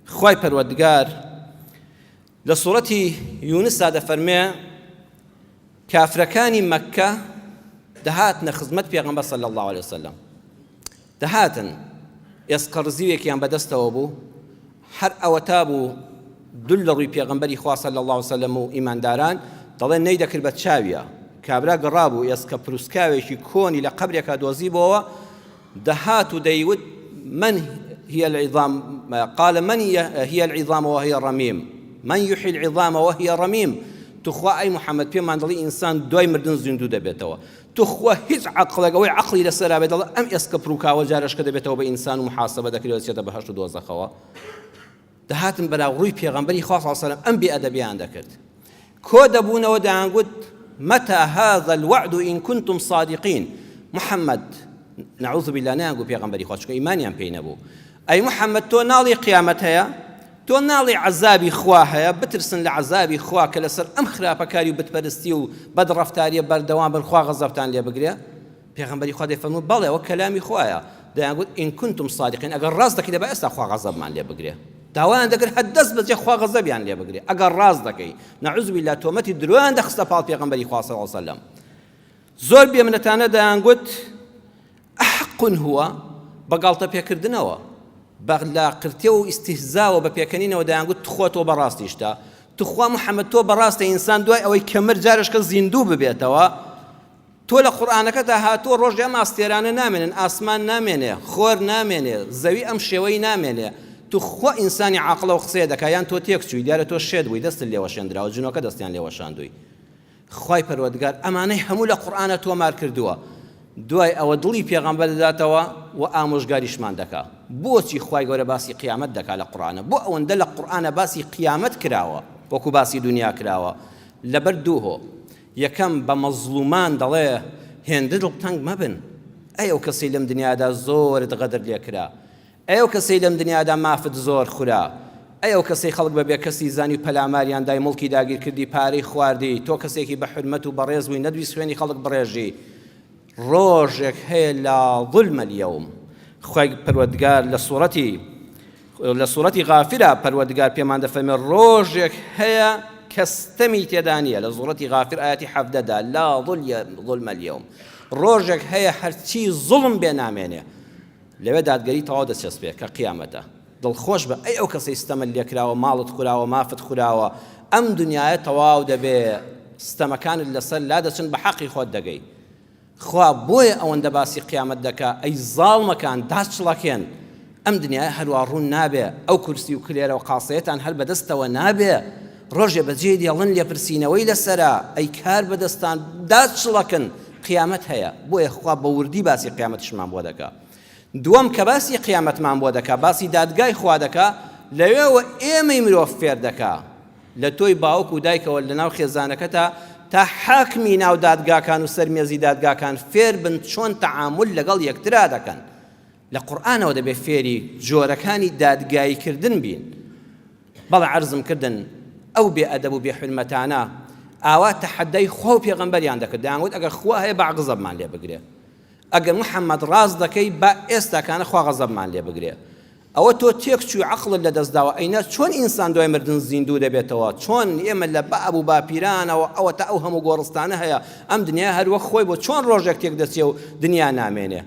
خوای پەروەردگار لە سوڕەتی یونسا دەفەرمێ کافرەکانی مەککە دەهاتنە خزمەت پێغەمبەر صلی الله علیه وسلم دەهاتن ئێسقە ڕزیوێکیان بەدەستەوە بوو هەر ئەوەتا بوو دول لە ڕووی پێغەمبەری خوا صلی الله علیه وسلم و ئیمانداران دەڵێن نەیدەکرد بە چاویە کابرا گەڕابوو ئێسکە پروسکاوێکی کۆنی لە قەبرێکا دۆزیبۆوە دەهات و دەیوت من هي العظام قال من هي العظام وهي رميم من يحيي العظام وهي رميم تخوا ئەی محەممەد پێمان دەڵی ئینسان دوای مردن زیندوو دەبێتەوە تخوا هیچ عەقڵێک ئەوەی عەقڵی لەسەرا بێت دەڵێ ئەم ئێسکە پروکاوە جارێشکە دەبێتەوە بە ئینسان و محاسبە دەکرێت دەچێتە بەهەشت و دۆزەخەوە دەهاتن بەراو ڕووی پێغەمبەری خوا صلی الله علیه و سلم ئەم بێ ئەدەبیان دەکرد کۆ دەبوونەوە دەیانگوت متى هذا الوعد إن كنتم صادقين محمد نعوذ بالله نەیانگو پێغەمبەری خوا چونکە ئیمانیان پێی نەبوو ئەی محمد تۆ ناڵی قیامەت هەیە تۆ ناڵی عەزابی خوا هەیە بترسن لە عەزابی خوا کە لەسەر ئەم خراپەکاری و بتپەرستی و بەدڕەفتاریە بەردەوام بن خوا غەزەبتان لێ بگرێ پێغەمبەری خوا دەیفەرموو بەڵێ ئەوە کەلامی خوایە دەیانگوت إن كنتم صادقين ئەگەر ڕاست دەکەی دەبا ئێستا خوا غەزەبمان لێ بگرێ داوایان دەکرد هەر دەست بەجێ خوا غەزەبیان لێ بگرێ ئەگەر ڕاست دەکەی نعوذ بالله تۆمەتی درۆیان دەخستە پاڵ پێغەمبەری خوا صلی الله علیه وسلم زۆر بێمنەتانە دەیانگوت احق هو بە گاڵتە پێکردنەوە بە لاقرتێ و ئیستیهزاوە بە پێکەنینەوە دەیانگوت تخوا تۆ بەڕاستیشتە تخوا محەممەد تۆ بەڕاستە ئینسان دوای ئەوەی کە مرد جارێکە زیندوو ببێتەوە تۆ لە قورئانەکەدا هاتووە ڕۆژێ ئەم ئاستێرانە نامێنن، ئاسمان نامێنێ، خۆر نامێنێ، زەوی ئەم شێوەی نامێنێ، توخوا ئینسانی عاقڵ ئەو قسەیە دەکا یان تۆ تێک چووی، دیارە تۆ شێت بووی دەستت لێ وەشێندراوە، جنۆکە دەستیان لێ وەشاندووی. خوای پەروەردگار ئەمانەی هەموو لە قورئانا تۆمار کردووە. دوای ئەوە دڵی پێغەمبەر دەداتەوە و ئامۆژگاریشمان دەکا. بۆچی خوای گەورە باسی قیامەت دەکا لە قورئانا؟ بۆ ئەوەندە لە قورئانا باسی قیامەت کراوە وەکو باسی دونیا کراوە؟ لەبەر دوو هۆ. یەکەم، بە مەزڵومان دەڵێ، هێندە دڵتەنگ مەبن، ئەی ئەو کەسەی لەم دنیادا زۆرت غەدر لێ کرا، ئەی ئەو کەسەی لەم دنیادا مافت زۆر خورا، ئەی ئەو کەسەی خەڵک بە بێکەسی زانی و پەلاماریان دای، موڵکی داگیر کردی، پارەی خواردی، تۆ کەسێکی بە حورمەت و بەڕێز بووی نەتویست خوێنی خەڵک بڕێژی، ڕۆژێک هەیە لا ظلم اليوم، خوای پەروەردگار لە سوڕەتی لە سوڕەتی غافرا پەروەردگار پێمان دەفەرمێ ڕۆژێک هەیە کە ستەمی تێدا نییە لە سوڕەتی غافر ئاەتی حەڤدەدا لا ظلم اليوم ڕۆژێک هەیە هەرچی زوڵم بێ نامێنێ لەوێ دادگەری تەواو دەچەسپێ کە قیامەتە دڵخۆش بە ئەی ئەو کەسەی ستەمت لێکراوە ماڵت خوراوە مافت خوراوە ئەم دنیاە تەواو دەبێ ستەمەکانت لەسەر لا دەچن بە حەقی خۆت دەگەی خوا بۆیە ئەوەندە باسی قیامەت دەکا ئەی زاڵمەکان داچڵەکێن ئەم دنیایە هەروا ڕوون نابێ ئەو کورسی و کلێرە و قاسەیەتان هەر بەدەستەوە نابێ ڕۆژێ بەجێی دێڵن لێپرسینەوەی لەسەرە ئەی کار بەدەستان داچڵەکن قیامەت هەیە بۆیە خوا بە وردی باسی قیامەتیشمان بۆ دەکا دووەم کە باسی قیامەتمان بۆ دەکا باسی دادگای خوا دەکا لەوێوە ئێمەی مرۆڤ فێر دەکا لە تۆی باوک و دایکەوە لە ناو خێزانەکەتا تا حاکمی ناو دادگاکان و سەر مێزی دادگاکان فێر بن چۆن تەعامول لەگەڵ یەکترا دەکەن. لە قورئانەوە دەبێ فێری جۆرەکانی دادگایی کردن بین. بەڵێ عەرزم کردن ئەو بێ ئەدەب و بێ حورمەتانە ئاوا تەحەدای خوا و پێغەمبەریان دەکرد دەیانگوت ئەگەر خوا هەیە با غەزەبمان لێ بگرێ. ئەگەر محەممەد ڕاست دەکەی با ئێستاکانە خوا غەزەبمان لێ بگرێ. ئەوە تۆ تێک چووی عەقڵت لە دەست داوە ئەینا چۆن ئینسان دوای مردن زیندوو دەبێتەوە چۆن ئێمە لە باب و باپیرانەوە ئەوەتا ئەو هەموو گۆڕستانە هەیە ئەم دنیا هەر وەک خۆی بۆ چۆن ڕۆژێک تێک دەچێ و دنیا نامێنێ.